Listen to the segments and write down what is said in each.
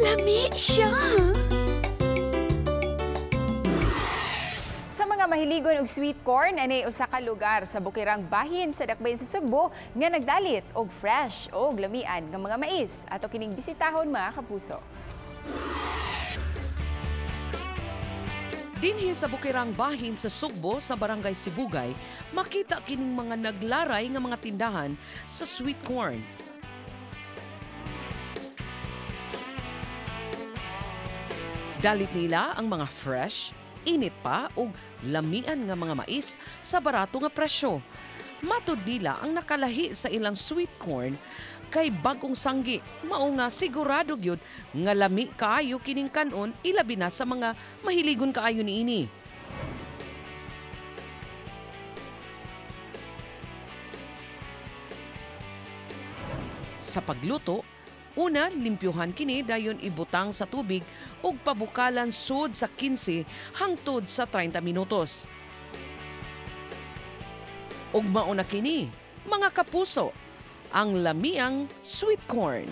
Lami siya. Sa mga mahiligon og sweet corn, ani usa ka lugar sa Bukirang Bahin sa Dakbayan sa Sugbo nga nagdalit og fresh og lamian nga mga mais. Ato kining bisitahon, mga kapuso. Dinhi sa Bukirang Bahin sa Sugbo sa Barangay Sibugay, makita kining mga naglaray nga mga tindahan sa sweet corn. Dalit nila ang mga fresh, init pa ug lamian nga mga mais sa barato nga presyo. Matud nila ang nakalahi sa ilang sweet corn kay bagong sanggi, mao nga sigurado gyud nga lami kaayo kining kanon, ilabi na sa mga mahiligon kaayo niini. Sa pagluto, una, limpyuhan kini dayon ibutang sa tubig ug pabukalan sud sa 15 hangtod sa 30 minutos. Ug mauna kini, mga kapuso, ang lamiang sweet corn.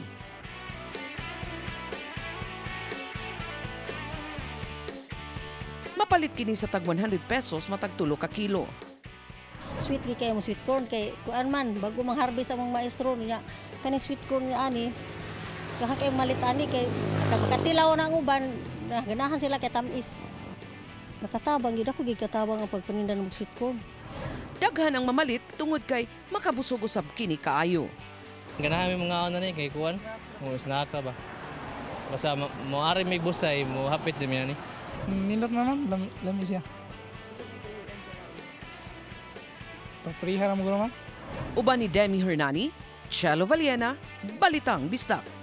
Mapalit kini sa tag 100 pesos matag tulo ka kilo. Sweet kay kayo mo sweet corn kay kuan man bago mang harvest ang mga maestro niya kaning sweet corn niya ani kay malit ani kay katilaw na ang uban ganahan sila kay tamis. Nakatabang gid ako, gikatabang ang pagpaninda ng sweet corn. Daghan ang mamalit tungod kay makabusog usab kini kaayo. Ganahan mi mga ano ni kay kuan, mo snack ba. Basta mo ari may busay, mo hapit din mi ani. Nindot na man, lami siya. Papriha ra mo man. Uban ni Demi Hernani, Chelo Valiena, Balitang Bisdak.